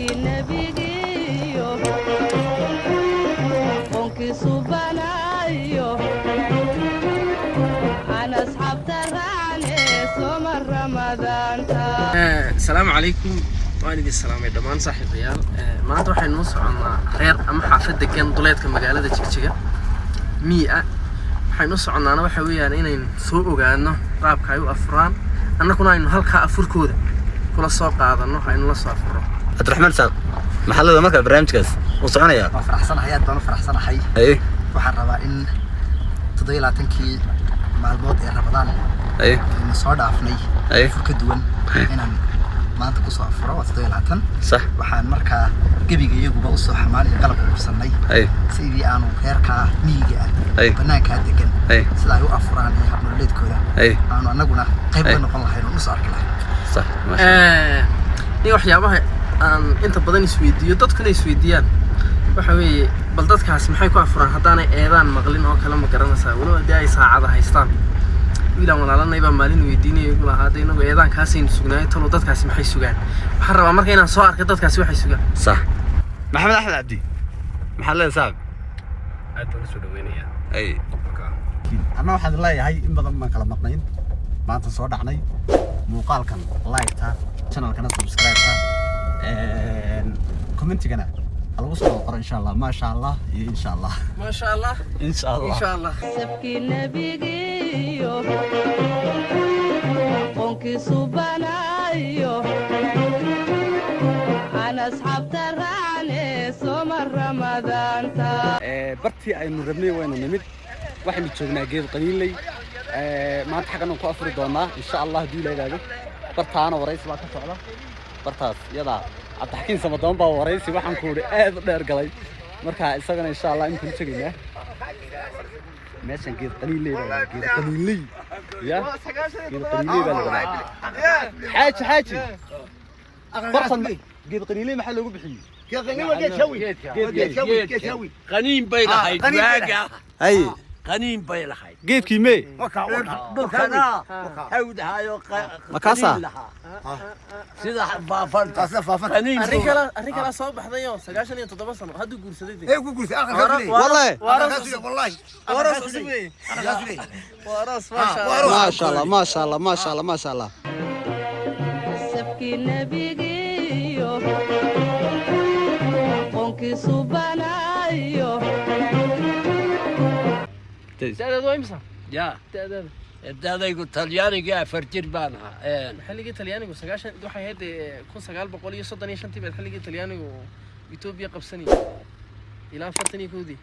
Nasabkii nebigiyo qoonkiisu banayo aan asxaabta raacne sooma Ramadaanta. Asalaamu calaykum, waan idin salaamay dhammaan saaxiibayaal. Maanta waxaynu u soconnaa reer ama xaafad degan duleedka magaalada Jigjiga miyi ah. Waxaynu u soconnaana waxa weeyaan inaynu soo ogaano qaabka ay u afuraan, annaguna aynu halkaa afurkooda kula soo qaadano, aynu la soo afuro. Cabdiraxmaan Saaq, maxaa leedahay marka barnaamijkaas wuu soconayaa? Waan faraxsanahay, aad baan u faraxsanahay. Waxaan rabaa in 27-kii maalmood ee Ramadaan aynu soo dhaafnay afur ka duwan inaan maanta kusoo afuro. Waa 27. Waxaan markaa gebiga iyaguba usoo xamaan iyo qalab urursanay sidii aanu reerkaa miyiga ah, banaankaa degan, sida ay u afuraan iyo habnololeedkooda aanu annaguna qayb ka noqon lahayn oon usoo arki lahayn. Sax, maasha Allah. Nin waxyaabaha aan inta badan isweydiiyo, dadkuna isweydiiyaan, waxa weeye bal dadkaasi maxay ku afuraan haddaanay eedaan maqlin oo kale, ma garanaysaa? Weliba haddii ay saacada haystaan. Wiilaan walaalanay baa maalin weydiinaya igu lahaa, hadda inagu eedaankaasaynu sugnaayo, talow dadkaasi maxay sugaan? Waxaan rabaa marka inaan soo arka dadkaasi waxay sugaan. Sax. Maxamed Axmed Cabdi, maxaa leedahay, saaxib? Aad baan usoo dhaweynayaa. Anna waxaan leeyahay in badan baan kala maqnayn, maanta soo dhacnay. Muuqaalkan like-ta, channelkana subscribe-ta, commentigana ha lagu soo qoro insha Allah, maasha Allah iyo insha Allah. Maasha Allah. Insha Allah. Insha Allah. Nasabkii nebigiyo qoonkiisu banayo aan asxaabta raacne sooma Ramadaanta. Bartii aynu rabnay waynu nimid. Waxaynu joognaa Geed Qaniinley. Maanta xaggan ku afuri doonaa insha Allah haddii la yidhaahdo. Bartaana waraysi baa ka socda, bartaas iyadaa Cabdixakiin Samadoon baa waraysi waxaan ku idhi aad u dheer galay. Marka isagana insha Allah intaan tegaynaa meeshan. Geed Qaniinley baa la Geed Qaniinley ya Geed Qaniinley baa la yidhahdaa. Xaaji, xaaji, bartan Geed Qaniinley maxaa loogu bixiyey? Qaniin bay lahayd waaga. Qaniin bay lahayd. Geedkii mee? Dhulkana hawdahaayo. Makaasaa? Qaniin lahaa sida faafanta qaniin. Arrin kala soo baxdayo, 97 sano hadduu guursaday dee. Wallahi. Waa aroos cusub weeye, waa aroos, maasha Allah. Maasha Allah, maasha Allah, maasha Allah, maasha Allah. Nasabkii nebigiyo qoonkiisu banayo. Da'daadu waa imisa? Ya. Da'daada? Dadaygu Talyaanigii 4 jir baan ahaa. Xilligii Talyaanigu 90 waxay ahayd 1935-tii baad xilligii Talyaanigu Etoobiya qabsanayay ilaa 41-dii.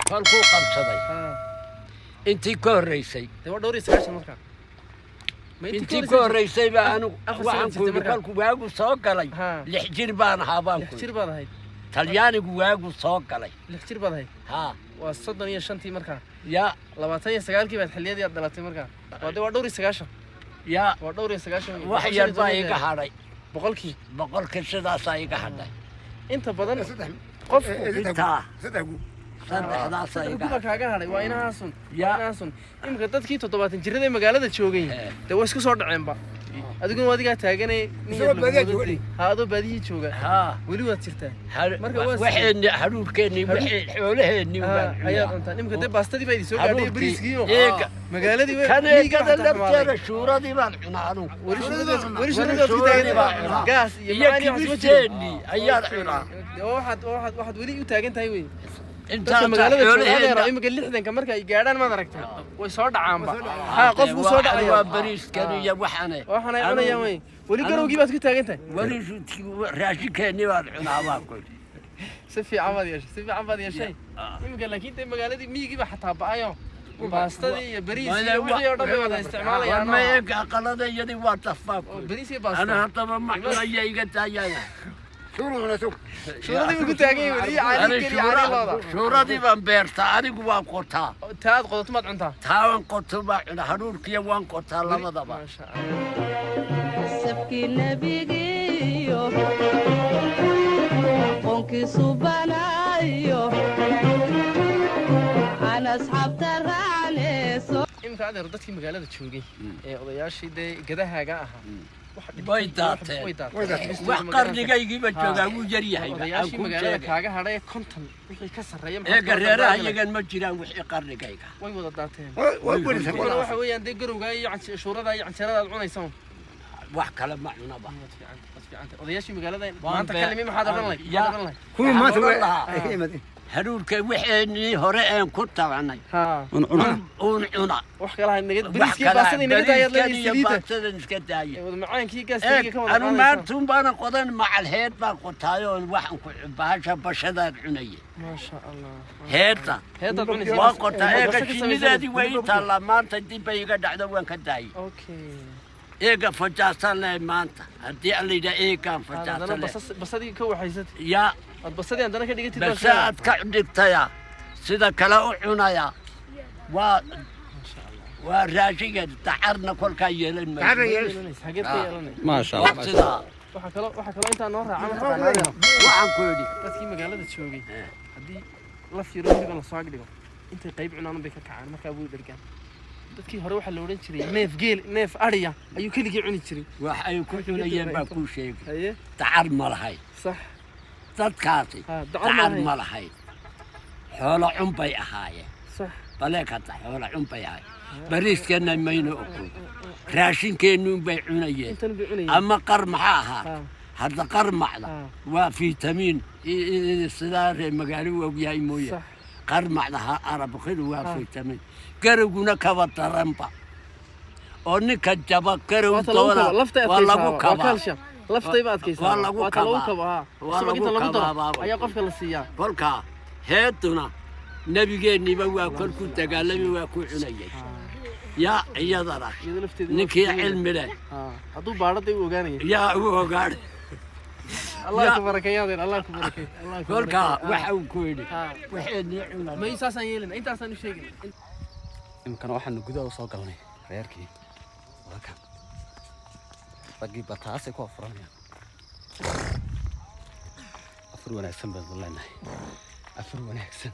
Kolkuu qabsaday. Ha. Intii ka horreysay. Dee waa dhowr iyo sagaashan markaa. Ma intii ka horreysay baa anigu 4 sano waxaan ku jirtay yidhi markaa. Kolkuu waagu soo galay 6 jir baan ahaa baan 6 ku jir yidhi. baad ahayd. Talyaanigu waagu soo galay. 6 jir baad ahayd. Ha. Waa 35-tii markaa. Ya. 29-kii baad xilliyadii aad dhalatay markaa. Waa dee waa dhowr iyo sagaashan. Ya. Waa dhowr iyo sagaashan. Wax yar baa iga hadhay. Boqolkii. Boqolkii sidaasaa iga hadhay. Inta badan qofku Intaa saddexdaasaa iga guba hadhay. Kaaga hadhay waa inahaasun. Ya. Waa inahaasun. Imika dadkii 70 jirada ee magaalada joogay dee way isku soo dhaceenba. Adiguna waa adigaa taaganay nin yar lagu wado. Ha, adoo baadiyihii jooga. Ha. Weli waad jirtaa. Marka waa Waxeenni haruurkeenni, wixii xoolaheenni baan ayaad cunaa. cuntaa. Imika dee baastadii baa idin soo gaadhay, Haruurkii, bariiskii oo eega. magaaladii way Kan miyiga eegada xataa xumaaday. lafteeda shuuradii baan cunaa anugu. Weli shuuradaad ku Shuuradii baan taagan cunaa. gaas iyo iyo macaan iyo wax soo jiro. kibisteenni ayaan cunaa. Dee waxaad weli u taagan tahay wey. Dadka Intaasa magaalada jooga adeero xoolaheenna. imika 60-ka marka ay gaadhaan, maad aragtay, way soo dhacaanba. Ha, qofku soo dhacaya. Waa bariiskan iyo waxane. Waxaan ay cunayaan wey. Weli garowgii baad ku taagan tahay. Weli raashinkeenni baan cunaa baan ku yidhi. Si fiican baad yeeshay, si fiican baad yeeshay. Iminka laakiin dee magaaladii miyigii baa xataa ba'ayo, baastadii iyo bariis iyo wixii oo dhan bay wada isticmaalayaan. War ma eeg aqalada iyadii waa daf baan ku oo yidhi. Bariis iyo baasta. Ana haddaba ma cunaya, iga daayaya. Shuuradii buu ku taagan yahay weli, iyo caanihi geli, caanihi looda. Shuuradii baan beertaa anigu, waan qotaa. Taa aad qodato maad cuntaa. Taa waan qoto baa cuna, haruurkiya waan qotaa labadaba. Maasha Allah. Nasabkii nebigiyo qoonkiisu banayo aan asxaabta raacne. Iminka adeer. Adeer, dadkii magaalada joogay ee odayaashii dee gadahaaga ahaa waxa dhintay- Way daateen. Way daateen. Wax qarnigaygiiba joogaa wuu yar yahay. Odayaashii magaalada kaaga hadhay 50 wixii ka sarreeya maxaad Eega kula reeraha dardaarmi lahayd? iyagan ma jiraan wixii qarnigayga. Way wada daateen. Way gurisay. Kuwana waxa weeyaan dee garowgaa iyo shuurada iyo canjeerada aad cunaysaan. Wax kale ma cunaba. Waad fiicanta, waad fiicanta. Odayaashii magaalada Waan maanta ka nimi maxaad odhan lahayd? Ya. Maxaad odhan lahayd? Kuwii maanta Waxaan way odhan lahaa. ay ka yimaadeen. Haruurka wixeenii hore een ku tabcnay Haa. Un cuna. uun cuna. Wax kale ha naga Wax bariiskii kale baastada inaga daayaad bariiskan leedahay iyo saliidda. baastadan iska daaya. Ee wada macaankii gaastriga Eeg ka wada anu qaadaysaa. maantuun baana qodan macal heed baan qotaayo oon waxaan ku bahasha bashadaan cunayay. Maasha Allah. Heedda Heedaad cunaysaa. waa qotaa. Baasta Eega ka shinnidaadii way ii taallaa maanta, dib bay iga dhacdo, waan ka daayay. Okay. Eega fajaasaan lehay maanta haddii alla yidhaha eegaan Haddana fajaasa leh. Basadii ka waxaysatay. Yaa. Aad basadii haddana ka dhigatid Base aad ka dhigtaya sida kale u cunaya waa raashinka dacarna kolkaa yeelan Dacarna maayo. yeelan. Xageed ka yeelanay? Maasha Allah. Waa sidaa. Waxaa kaloo intaa noo raaca mataqaanaa, adeer, Waxaan ku yidhi dadkii magaalada joogay haddii laf yaro hiliba lasoo agdhigo intay qayb cunaan bay ka kacaan, markaa way dhergaan. Dadkii hore waxaa la odhan jiray neef geel, neef adhiya ayuu keligii cuni jiray. Wax ay ku cunayeen baa kuu sheegay. Haye. Dacar ma lahayn. Sax. Dadkaasi Ha, dacar ma dacar lahayn. Ma lahayn, xoolo cun bay ahaayeen. Sax. Baleek hadda xoolo cun bay ahaayeen, bariiskeenna mayna ogoon, raashinkeennuun bay cunayeen. Intan bay cunayeen. Ama qar maxaa ahaa? Ha. Hadda qarmacda Ha. waa fitamiin sidaa reer magaalo u ogyahay mooye. Sax. Qarmacda ha arabkidu waa Ha. fitamiin, garowguna kaba daranba oo ninka jaba garow Waata lagu doona kabo laftay waa adkaysaa lagu waa kabaa. Calcium laftayba adkaysaa. Waa lagu Waata lagu kabaa. kabo, ha. Waa Subag lagu inta lagu daro kabaa. ayaa qofka la siiyaa. Kolkaa heeduna nabigeenniba waa kolku dagaalami waa ku cunayay yaa iyadana Iyada lafteedu waa ninkii fitamiin. Cilmi leh. Ha, hadduu baadhada u ogaanaya. Yaa u ogaadhay. Allah Ya. ku barakeeyo adeer, Allah ku barakeeyo, Allah ku Kolkaa barakeeyo. waxa uu ku yidhi Ha. waxeenii cunay. May saasaan yeelina, intaasaan u sheegin. Imikana waxaanu gudaha usoo galnay reerkii. Waa kan raggii bataasay ku afuranayaan. Afur wanaagsan baan leenahay, afur wanaagsan.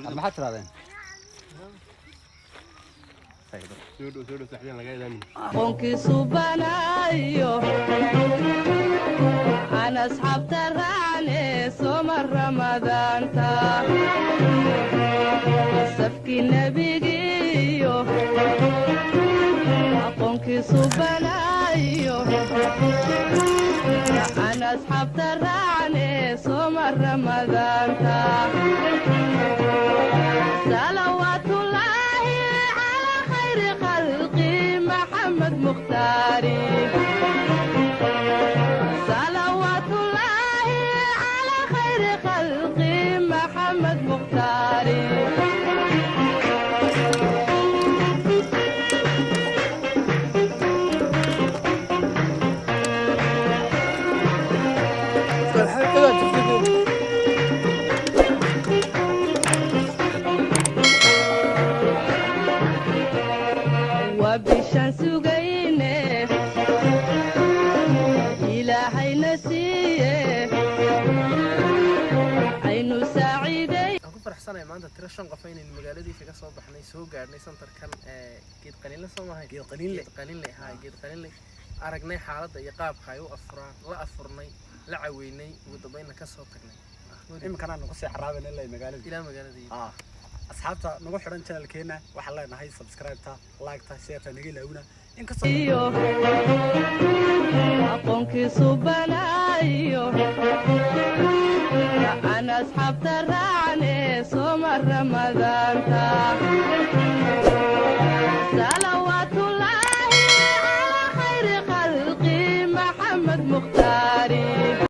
Ad maxaad tirahdeen? Qoonkiisu banaayo aan asxaabta raacne sooma ramadaanta safkii nebigiiyo aqoonkiisu banaayo aan asxaabta raacne sooma ramadaanta. صلوات الله على خير خلقي محمد مختاري، صلوات الله على خير خلقي محمد مختاري. Waa bishaan sugayne ilaahayna siiye aynu saaciiday. Waan ku faraxsanahay maanta tiro shan qof inaynu magaaladii kaga soo baxnay, soo gaadhnay santarkan ee Geed Qalinle. Soo mahay Geed Qalinle? Geed Qalinle, haa, Geed Qalinle. Aragnay xaaladda iyo qaabka ay u afuraan, la afurnay, la caweynay, ugu dambeynna ka soo tagnay. Iminkana nagu sii caraabayna ilaa magaaladii. Ilaa magaaladii. Ah, asxaabta nagu xidhan channelkeena waxaan leenahay subscribe-ta, like-ta, share-ta naga ilaawina inkastoo iyo aqoonkiisu banaayo aan asxaabta raacne sooma ramadaanta.